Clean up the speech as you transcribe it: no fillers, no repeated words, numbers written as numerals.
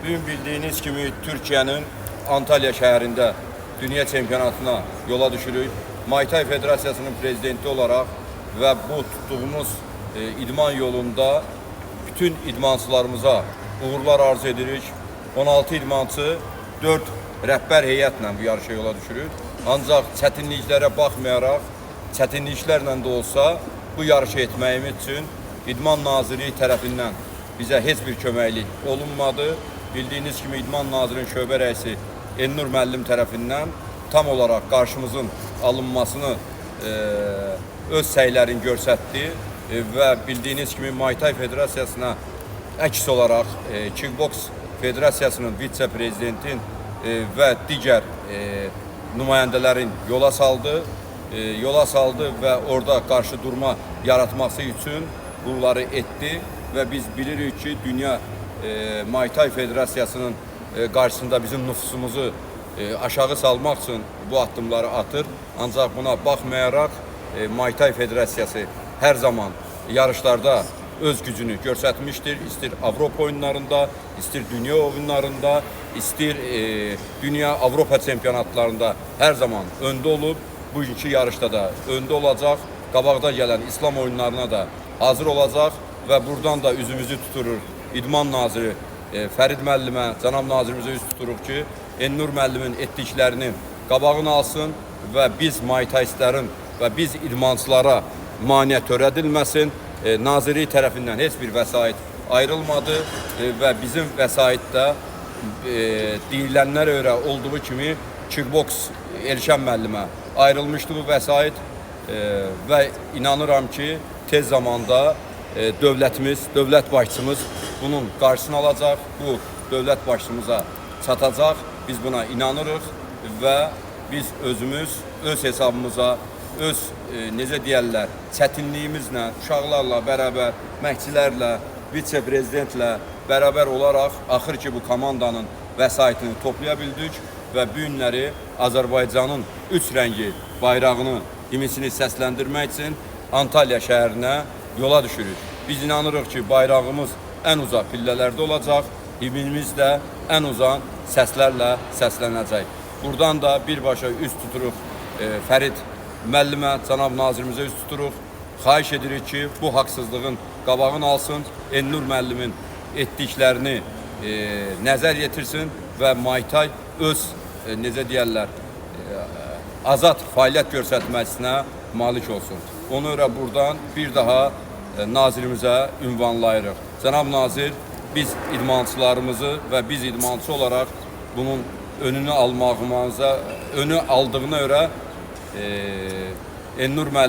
Bugün bildiyiniz kimi Türkiyənin Antalya şəhərində dünya çempionatına yola düşürük. Muay Thai Federasiyasının prezidenti olaraq və bu tutduğumuz idman yolunda bütün idmançılarımıza uğurlar arzu edirik. 16 idmançı 4 rəhbər heyətlə bu yarışa yola düşürük. Ancaq çətinliklərə baxmayaraq, çətinliklərlə də olsa bu yarışı etməyimiz üçün İdman Nazirliyi tərəfindən bizə heç bir köməklik olunmadı. Bildiyiniz kimi İdman Nazirinin şöbə rəisi Elnur müəllim tərəfindən tam olaraq qarşımızın alınmasını öz səylərini göstərdi və bildiyiniz kimi Muay Thai Federasiyasına əks olaraq Kickbox Federasiyasının vitse-prezidentin və digər nümayəndələrin yola saldı. Yola saldı və orada qarşı durma yaratması üçün bunları etdi və biz bilirik ki, Dünya Muay Thai Federasiyasının qarşısında bizim nüfusumuzu aşağı salmaq üçün bu addımları atır. Ancaq buna baxmayaraq Muay Thai Federasiyası hər zaman yarışlarda öz gücünü göstərmişdir. İstir Avropa oyunlarında, istir dünya oyunlarında, istir dünya Avropa çempionatlarında hər zaman öndə olub. Bugünkü yarışda da öndə olacaq. Qabaqda gələn İslam oyunlarına da hazır olacaq və buradan da üzümüzü tuturuq İdman naziri Fərid müəllimə, cənab nazirimizə üz tuturuq ki, Elnur müəllimin etdiklərinin qabağını alsın və biz Muay Thaistlərin və biz idmançılara maneə törədilməsin. Nazirlik tərəfindən heç bir vəsait ayrılmadı və bizim vəsait də deyilənlərə görə olduğu kimi kickbox Elşən müəllimə ayrılmışdı bu vəsait və inanıram ki, tez zamanda dövlətimiz, dövlət başçımız bunun qarşısını alacaq, bu dövlət başçımıza çatacaq. Biz buna inanırıq və biz özümüz öz hesabımıza, öz necə deyərlər, çətinliyimizlə, uşaqlarla bərabər, məşqçilərlə, vitse-prezidentlə bərabər olaraq axır ki bu komandanın vəsaitini toplaya bildik və bu günləri Azərbaycanın üç rəngi bayrağını, himnisini səsləndirmək üçün Antalya şəhərinə yola düşürük. Biz inanırıq ki, bayrağımız ən uzaq pillələrdə olacaq, himnimiz də ən uzaq səslərlə səslənəcək. Buradan da birbaşa üz tuturuq Fərid müəllimə, cənab nazirimizə üz tuturuq. Xahiş edirik ki, bu haqsızlığın qabağını alsın, Elnur müəllimin etdiklərini nəzər yetirsin və Muay Thai öz necə deyərlər, azad fəaliyyət göstərməsinə malik olsun. Ona görə buradan bir daha nazirimizə ünvanlayırıq. Cənab nazir, biz idmançılarımızı və biz idmançı olaraq bunun önünü almağımıza, önü aldığına görə Elnur müəllim